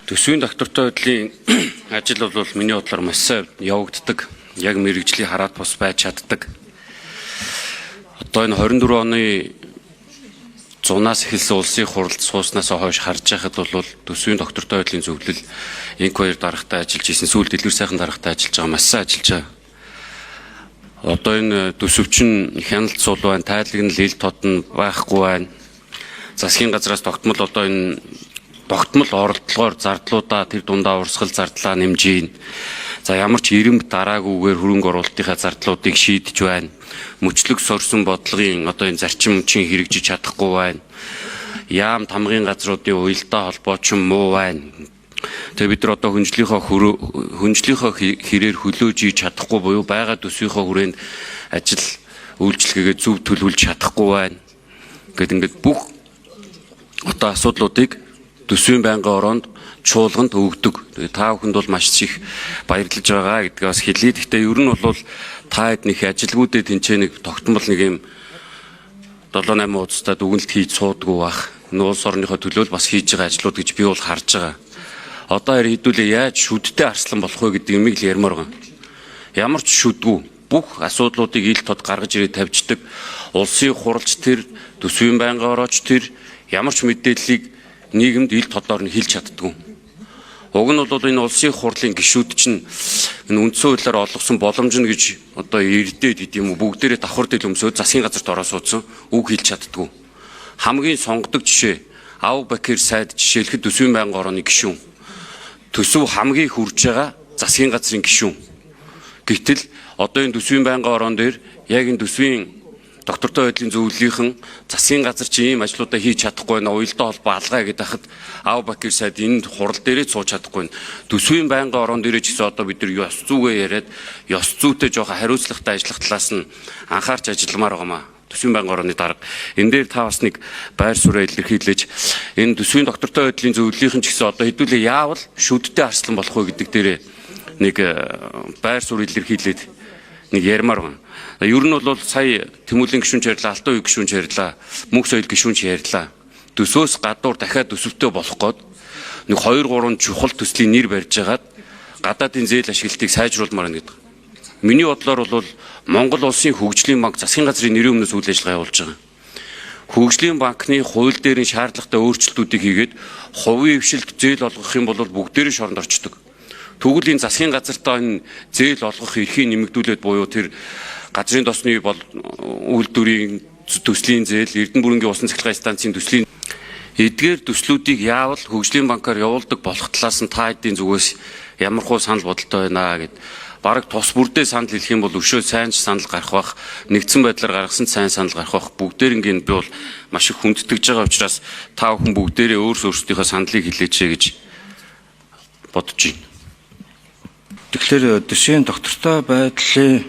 Төсвийн доктортой байдлын ажил бол миний бодлоор маш сайн явагддаг. Яг мэргэжлийн хараат бус байж чаддаг. Одоо энэ 24 оны зунаас эхэлсэн улсын хуралд сууснаас хойш харж байхад бол төсвийн доктортой байдлын зөвлөл инк хоёр даргатай ажиллаж исэн, сүүл дэлгэр сайхан даргатай ажиллаж байгаа, маш сайн ажиллаж байгаа. Одоо энэ төсөвчин хяналт сул байна, тайлагнал ил тод нь байхгүй байна. Засгийн газраас тогтмол одоо энэ тогтмол оролдлогоор зардлуудаа тэр дундаа урсгал зардлаа нэмж гин. За ямар ч ирэмб дараагүйгээр хөрөнгө оруулалтынхаа зардлуудыг шийдэж байна. Мөчлөг сорсон бодлогын одоо энэ зарчим чин хэрэгжиж чадахгүй байна. Яам тамгын газруудын уялдаа холбоо ч муу байна. Тэгээ бид нар одоо хөнжлийнхөө хэрээр хөлөөж хийж чадахгүй буюу байгаа төсвийнхөө хүрээнд ажил үйлчлэгээ зөв төлөвлөж чадахгүй байна. Гэт ингээд бүх одоо асуудлуудыг төсвийн байнгын ороонд чуулганд өгдөг. Тэгээ та бүхэнд бол маш их баярлаж байгаа гэдгээ бас хэлье. Гэхдээ ер нь бол та хэд нэг ажилгүйдээ тэнцээ нэг тогтмол нэг юм 7 8 удастаа дүгнэлт хийж суудгүй бах. Энэ улс орныхоо төлөө л бас хийж байгаа ажлууд гэж би бол харж байгаа. Одоо харин хэдүүлээ яаж шүдтэй арслан болох вэ гэдэг юмыг л ярмаар байгаа. Ямар ч шүдгүй бүх асуудлуудыг ил тод гаргаж ирээд тавьждаг. Улсын хуралч тэр, төсвийн байнгын орооч тэр ямар ч мэдээллийг нийгэмд ил тодоор нь хэлж чаддгүй. Уг нь бол энэ улсын хурлын гишүүд чинь энэ үндсэн хуулиар олгосон боломж нь гэж одоо эрдээд гэдэг юм уу, бүгдээрээ давхар дэл өмсөөд засгийн газарт ороо суудсан, үг хэлж чаддгүй. Хамгийн сонгодог жишээ Ав Бакир сайд жишээлхэд төсвийн байнгын орооны гишүүн. Төсөв хамгийн их үрж байгаа засгийн газрын гишүүн. Гэтэл одоо энэ төсвийн байнгын ороон дээр яг энэ төсвийн доктортой байдлын зөвлөлийнхэн засгийн газар чи ийм ажлуудаа хийж чадахгүй байна, уялдаа холбоо алгаа гэдэг хахад Ав Бакир сайд энэ хурал дээрээ сууж чадахгүй байна. Төсвийн байнгын ороон дээрээ ч гэсэн одоо бид нар ёс зүгээ яриад, ёс зүйтэй жоохон хариуцлагатай ажиллах талаас нь анхаарч ажилламаар байгаамаа. Төсвийн байнгын орооны дарга. Энэ дээр та бас нэг байр сууриа илэрхийлж, энэ төсвийн доктортой байдлын зөвлөлийнхэн ч гэсэн одоо хэдүүлээ яавал шүдтэй арслан болох вэ гэдэг дээрээ нэг байр суурь илэрхийлээд нэг ярмаар байна. Ер нь бол сая Тэмүүлэн гишүүнч ярьлаа, Алтан үе гишүүнч ярьлаа, Мөнх соёл гишүүнч ярьлаа. Төсөөс гадуур дахиад төсөвтэй болох гээд нэг 2 3 чухал төслийн нэр барьж хагаад гадаадын зээл ашиглалтыг сайжруулмаар байна гэдэг. Миний бодлоор бол Монгол Улсын хөгжлийн банк засгийн газрын нэрийн өмнөөс үйл ажиллагаа явуулж байгаа. Хөгжлийн банкны хууль дээрийн шаардлагатай өөрчлөлтүүдийг хийгээд хувийн хвшилт зээл олгох юм бол бүгдээрээ шоронд орчдөг. Тэгвэл энэ засгийн газартаа энэ зээл олгох эрхийг нэмэгдүүлээд буюу тэр газрын тосны бол үйлдвэрийн төслийн зээл, Эрдэнэ бүрэнгийн усан цахилгаан станцын төслийн эдгээр төслүүдийг яавал хөгжлийн банкар явуулдаг болох талаас нь та хэдийн зүгээс ямар хуу санал бодолтой байна гэд бараг тус бүрдээ санал хэлэх юм бол өшөө сайн ч санал гарах бах, нэгдсэн байдлаар гаргасан сайн санал гарах бах. Бүгдээрингийн би бол маш их хүндэтгэж байгаа учраас та бүхэн бүгдээрээ өөрсдийнхөө саналыг хэлээч гэж бодож байна. Тэгэхээр төсвийн доктортой байдлын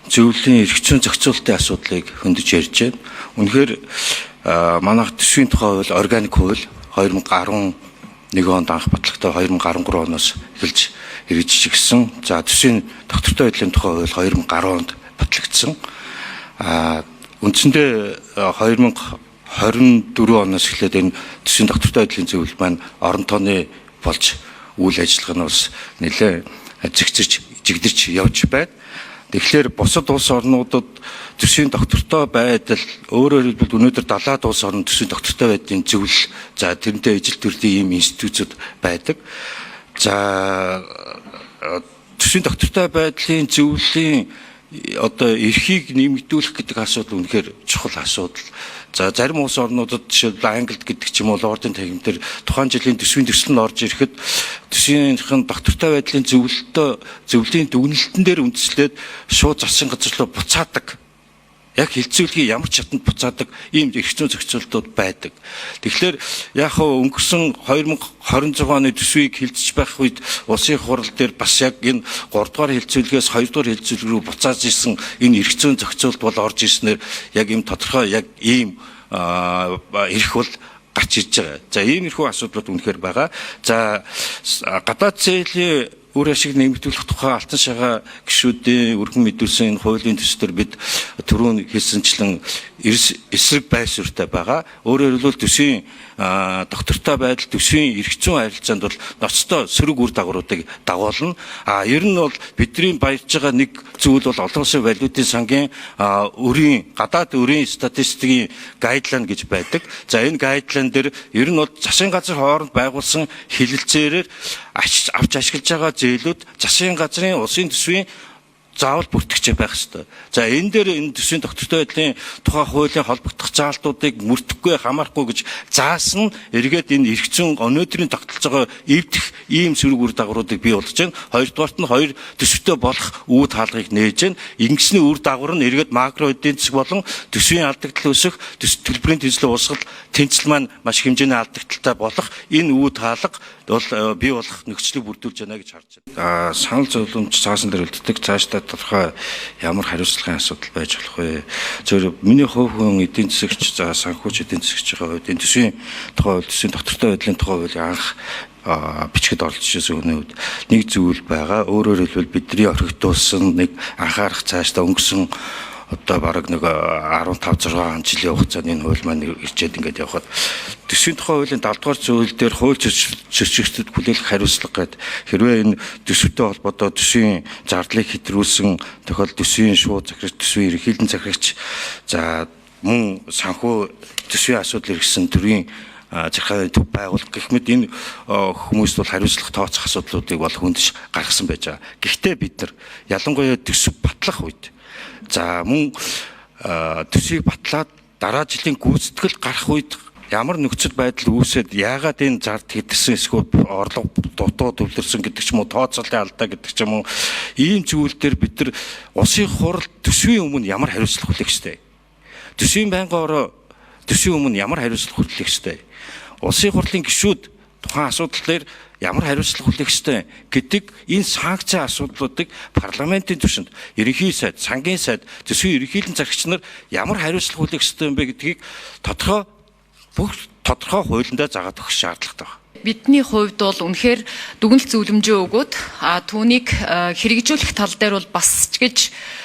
зөвлөлийн эрх зүйн зохицуултын асуудлыг хөндөж ярьж байна. Үнэхээр манайх төсвийн тухай хууль, органик хууль 2011 онд анх батлагдаад 2013 оноос эхэлж хэрэгжиж гисэн. За төсвийн доктортой байдлын тухай хууль 2010 онд батлагдсан. Үндсэндээ 2024 оноос эхлээд энэ төсвийн доктортой байдлын зөвлөл маань орон тооны болж үйл ажиллагаа нь бас нэлээд зэгцэрч жигдэрч явж байна. Тэгэхээр бусад улс орнуудад төсвийн доктортой байдал, өөрөөр хэлбэл өнөөдөр 70 улс орн төсвийн доктортой байдлын зөвлөл, за тэрнтэй ижил төрлийн ийм институтууд байдаг. За төсвийн доктортой байдлын зөвлөлийн одоо эрхийг нэмэгдүүлэх гэдэг асуудал үнэхээр чухал асуудал. За зарим улс орнуудад, жишээлбэл Англид гэдэг ч юм уу, Лордын танхим дээр тухайн жилийн төсвийн төсөл нь орж ирэхэд төсвийнхэн доктортой байдлын зөвлөлтөө зөвлөлийн дүгнэлтэн дээр үндэслээд шууд засгийн газар руу буцаадаг. Яг хилцүүлгийг ямар ч шатанд буцаадаг ийм эрх зүйн зохицуултууд байдаг. Тэгэхээр яг хав өнгөрсөн 2026 оны төсвийг хилцэж байх үед улсын хурал дээр бас яг энэ 3 дугаар хилцүүлгээс 2 дугаар хилцүүлэг рүү буцааж исэн энэ эрх зүйн зохицуулт бол орж ирснээр яг ийм тодорхой яг ийм эрх бол гарч ирж байгаа. За иймэрхүү асуудлууд үнэхээр байгаа. За гадаад зээлийн үр ашиг нэмэгдүүлэх тухай алтан шагаа гишүүдийн өргөн мэдүүлсэн энэ хуулийн төслөөр бид түрүүн хэлсэнчлэн эсрэг байр суурьтай байгаа. Өөрөөр хэлбэл төсвийн доктортой байдал, төсвийн эрх зүйн харилцаанд бол ноцтой сөрөг үр дагавруудыг дагуулна. А ер нь бол бидний баярж байгаа нэг зүйл бол олон улсын валютын сангийн өрийн гадаад өрийн статистикийн guideline гэж байдаг. За, энэ guideline дээр ер нь бол засгийн газар хооронд байгуулсан хэлэлцээрээр авч ашиглаж байгаа зээлүүд засгийн газрын улсын төсвийн заавал бүртгэж байх ёстой. За, энэ дээр энэ төсвийн тогтвортой байдлын тухай хуулийн холбогдох заалтуудыг мөрдөхгүй, хамаарахгүй гэж заасан нь эргээд энэ эрх зүйн өнөөдрийн тогтолцоогоо эвдэх ийм сөрөг үр дагавруудыг бий болгож байна. Хоёрдугаарт нь хоёр төсөвтэй болох үе таалгыг нээж байна. Ингэсний үр дагавар нь эргээд макро эдийн засаг болон төсвийн алдагдал өсөх, төлбөрийн тэнцлийн урсгал тэнцэл маань маш хэмжээний алдагдалтай болох энэ үе таалга бол бий болох нөхцөлийг бүрдүүлж байна гэж харж байна. Санал зөвлөмж цаасан дээр үлддэг. Цаашдаа тодорхой ямар хариуцлагын асуудал байж болох вэ? Зөвхөн миний хувь хүн эдийн засагч, за санхүүч эдийн засагчийн хувьд энэ төсвийн тухай хууль, төсвийн тогтвортой байдлын тухай хуулийг анх бичгэд оролцож байсан хүний хувьд нэг зүйл байгаа. Өөрөөр хэлбэл бидний орхигдуулсан нэг анхаарах цаашдаа өнгөрсөн одоо бараг нэг 15 6 жилийн хугацаанд энэ хууль маань ирчээд ингээд явхад төсвийн тухай хуулийн 70 дугаар зүйл дээр хууль зөрчигчдөд хүлээлгэх хариуцлага гэдэг, хэрвээ энэ төсөвтэй холбоотой төсвийн зардлыг хэтрүүлсэн тохиолдолд төсвийн шууд захирагч, төсвийн ерөнхийлөн захирагч, за мөн санхүү төсвийн асуудал эргэсэн төрийн захиргааны төв байгууллага гэх мэт энэ хүмүүст бол хариуцлага тооцох асуудлуудыг бол хөндөж гаргасан байж байгаа. Гэхдээ бид нар ялангуяа төсөв батлах үед, за мөн төсвийг батлаад дараа жилийн гүйцэтгэл гарах үед ямар нөхцөл байдал үүсээд яагаад энэ зард хэтэрсэн, эсвэл орлого дутуу төвлөрсөн гэдэг ч юм уу, тооцоолын алдаа гэдэг ч юм уу, ийм зүйл дээр бид нар улсын хурал төсвийн өмнө ямар хариуцлага хүлээх ёстой? Төсвийн байнгын ороо төсвийн өмнө ямар хариуцлага хүлээх ёстой? Улсын хурлын гишүүд тухайн асуудал дээр ямар хариуцлага хүлээх ёстой гэдэг энэ санкцын асуудлуудыг парламентын түвшинд ерөнхий сайд, сангийн сайд, төсвийн ерөнхийлөн захирагч нар ямар хариуцлага хүлээх ёстой юм бэ гэдгийг тодорхой бүх тодорхой хуулиндаа заагаад өгөх шаардлагатай байна. Бидний хувьд бол үнэхээр дүгнэлт зөвлөмжөө өгөөд түүнийг хэрэгжүүлэх тал дээр бол бас ч гэж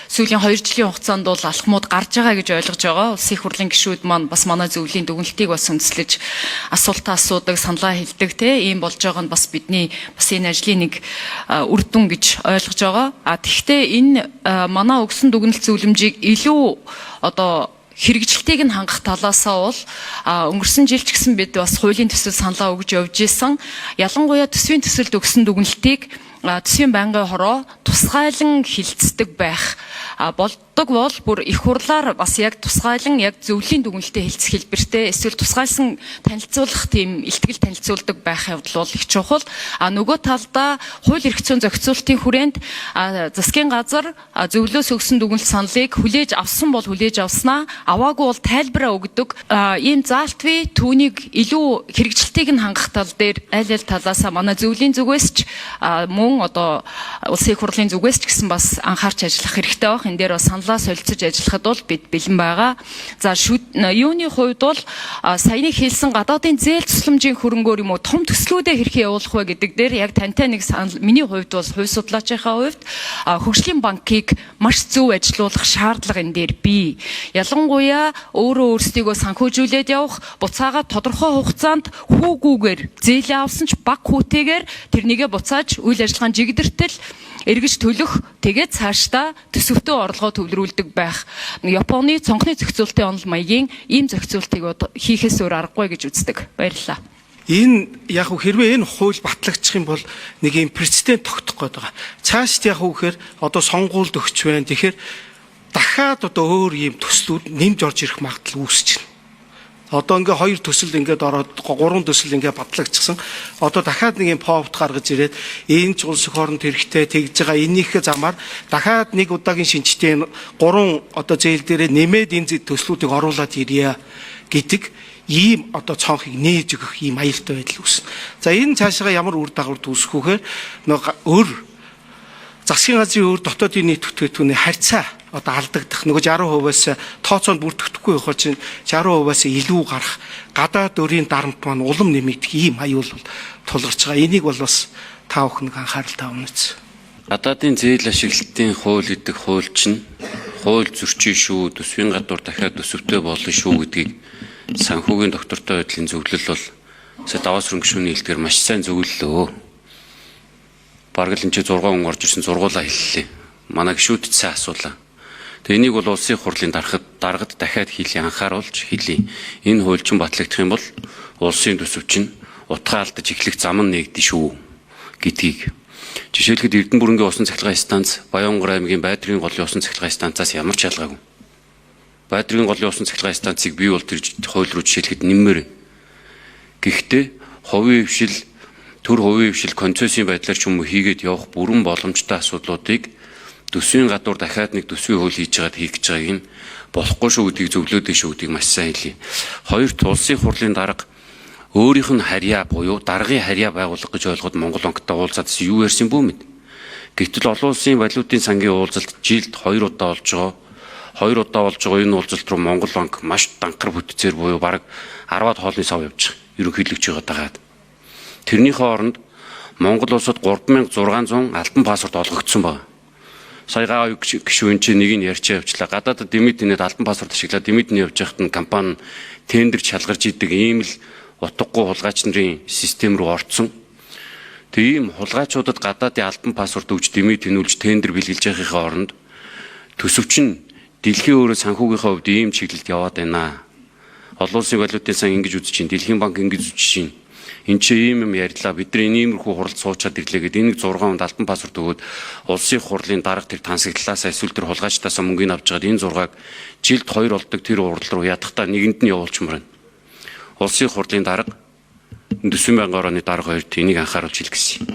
сүүлийн 2 жилийн хугацаанд бол алхмууд гарч байгаа гэж ойлгож байгаа. Улсын их хурлын гишүүд маань бас манай зөвлөлийн дүгнэлтийг бас үндэслэж асуултаа асуудаг, саналаа хэлдэг, те, ийм болж байгаа нь бас бидний бас энэ ажлын нэг үр дүн гэж ойлгож байгаа. А тэгвэл энэ манай өгсөн дүгнэлт зөвлөмжийг илүү одоо хэрэгжилтийг нь хангах талаасаа бол өнгөрсөн жил ч гэсэн бид бас хуулийн төсөл саналаа өгж явж исэн. Ялангуяа төсвийн төсөлд өгсөн дүгнэлтийг төсвийн байнгын хороо тусгайлан хилцдэг байх болдог бол бүр их хурлаар бас яг тусгайлан яг зөвлөлийн дүгнэлтээ хилцэх хэлбэртэй эсвэл тусгайлсан танилцуулах тийм илтгэл танилцуулдаг байх явдал бол их чухал. А нөгөө талдаа хууль эрх зүйн зохицуултын хүрээнд засгийн газар зөвлөөс өгсөн дүгнэлт саналыг хүлээж авсан бол хүлээж авснаа, аваагүй бол тайлбараа өгдөг. Ийм заалт бий, түүнийг илүү хэрэгжилтийг нь хангах тал дээр аль аль талаасаа манай зөвлөлийн зүгээс ч мөн одоо улсын их хурлын зүгээс ч гэсэн бас анхаарч ажиллах хэрэгтэй байх. Энэ дээр бас саналаа солилцож ажиллахад бол бид бэлэн байгаа. За, юуны хувьд бол саяны хэлсэн гадаадын зээл тусламжийн хөрөнгөөр юм уу том төслүүдээ хэрхэн явуулах вэ гэдэг дээр яг тантай нэг санал, миний хувьд бол хувь судлаачийнхаа хувьд хөгжлийн банкыг маш зөв ажилуулах шаардлага энэ дээр бий. Ялангуяа өөрөө өөрсдийгөө санхүүжүүлээд явах, буцаагаад тодорхой хугацаанд хүүгүүгээр зээлээ авсан ч бага хүүтэйгээр тэрнийгээ буцааж үйл ажиллагаанд жигдэртэл эргэж төлөх, тэгээд цаашдаа төсөвтөө орлогоо төвлөрүүлдэг байх. Японы цонхны зохицуултын онол маягийн ийм зохицуултыг хийхээс өөр аргагүй гэж үздэг. Баярлалаа. Энэ яг хэрвээ энэ хууль батлагдчих юм бол нэг юм прецедент тогтох гээд байгаа. Цаашд яг үхээр одоо сонгуульд өгч байна. Тэгэхээр дахиад одоо өөр ийм төслүүд нэмж орж ирэх магадлал үүсэж байна. Одоо ингээ хоёр төсөл ингээд ороод, гурван төсөл ингээ батлагдчихсан. Одоо дахиад нэг юм попт гаргаж ирээд энэ ч улс хооронд хэрэгтэй тэгж байгаа энийхээ замаар дахиад нэг удаагийн шинжтэй гурван одоо зээл дээрээ нэмээд энэ төслүүдийг оруулаад ирье гэдэг ийм одоо цонхыг нээж өгөх ийм аюултай байдал үүснэ. За, энэ цаашаа ямар үр дагавар үүсэх вэ гэхээр нөгөө өр засгийн газрын өр дотоодын нийт бүтээгдэхүүний харьцаа одоо алдагдах, нөгөө 60%-аас тооцоонд бүртгэхгүй явахаар чинь 60%-аас илүү гарах, гадаад өрийн дарамт маань улам нэмэгдэх ийм аюул бол тулгарч байгаа. Энийг бол бас та Та бүхэнд анхаарал тавьнаач. Гадаадын зээл ашиглалтын хууль гэдэг хууль чинь хууль зөрчий шүү, төсвийн гадуур дахиад төсөвтэй болно шүү гэдгийг санхүүгийн доктортой байдлын зөвлөл бол сая даваас руу гишүүний хэлдгээр маш сайн зөвлөлөө. Бараг л энэ чи 6 хүн орж ирсэн зургуулаа хэллээ. Манай гишүүдэд сайн асуулаа. Тэгээ энийг бол улсын хурлын дарахад даргад дахиад хийлээ анхааруулж хэлье. Энэ хууль чинь батлагдах юм бол улсын төсөв чинь утгаа алдаж эхлэх зам нь нэгдэн шүү гэдгийг. Жишээлхэд Эрдэнэ бүрэнгийн усан цахилгаан станц Баянгар аймгийн Байдрын голын усан цахилгаан станцаас ямар ч ялгаагүй. Байдрын голын усан цахилгаан станцыг бий бол тэр хууль руу жишээлхэд нэммээр. Гэхдээ хувийн хвшил төр хувийн хвшил концессийн байдлаар ч юм уу хийгээд явах бүрэн боломжтой асуудлуудыг төсвийн гадуур дахиад нэг төсвийн хууль хийж байгаад хийх гэж байгааг нь болохгүй шүү гэдгийг зөвлөөд шүү гэдгийг маш сайн хэлье. Хоёрт улсын хурлын дарга өөрийнх нь харьяа буюу даргын харьяа байгуулах гэж ойлгоод Монгол банктай уулзаад юу ярьсан бүү мэд. Гэвтэл олон улсын валютын сангийн уулзалт жилд 2 удаа болж байгаа. 2 удаа болж байгаа энэ уулзалт руу Монгол банк маш данхар бүтцээр буюу бараг 10-аад хоолны сав явж байгаа. Ерөнхийлөгч байгаа дагаад. Тэрнийхээ оронд Монгол улсад 3600 альбан паспорт олгогдсон байна. Сая гаа гишүүн чинь нэг нь ярьчаа явчлаа. Гадаадад дэмитнээд альбан паспорт ашиглаад дэмитний явж байхад нь компани тендер чалгарч идэг ийм л утгагүй хулгайч нарын систем рүү орцсон. Тийм хулгайчуудад гадаадын альбан паспорт өгч дэмий тэнүүлж тендер бэлгэлж яхихын оронд төсөвч нь дэлхийн өөрөө санхүүгийнхээ хувьд ийм чиглэлд яваад байна. Олон улсын валютын сан ингэж үзэж чинь, Дэлхийн банк ингэж үзэж чинь. Энд чи ийм юм ярьлаа. Бид нар энэ иймэрхүү хуралд суучаад ирлээ гэдэг энийг 6 онд альбан паспорт өгөөд улсын хурлын дарга тэр тансаглалаас эсвэл тэр хулгайчдаас мөнгөний авч байгаад энэ 6-аг жилд 2 болдог тэр урал руу ядахтаа нэгэнд нь явуулчмаар байна. Улсын хурлын дарга 40 мянган орны дарга хоёрт энийг анхааруулж хэлгэсэн.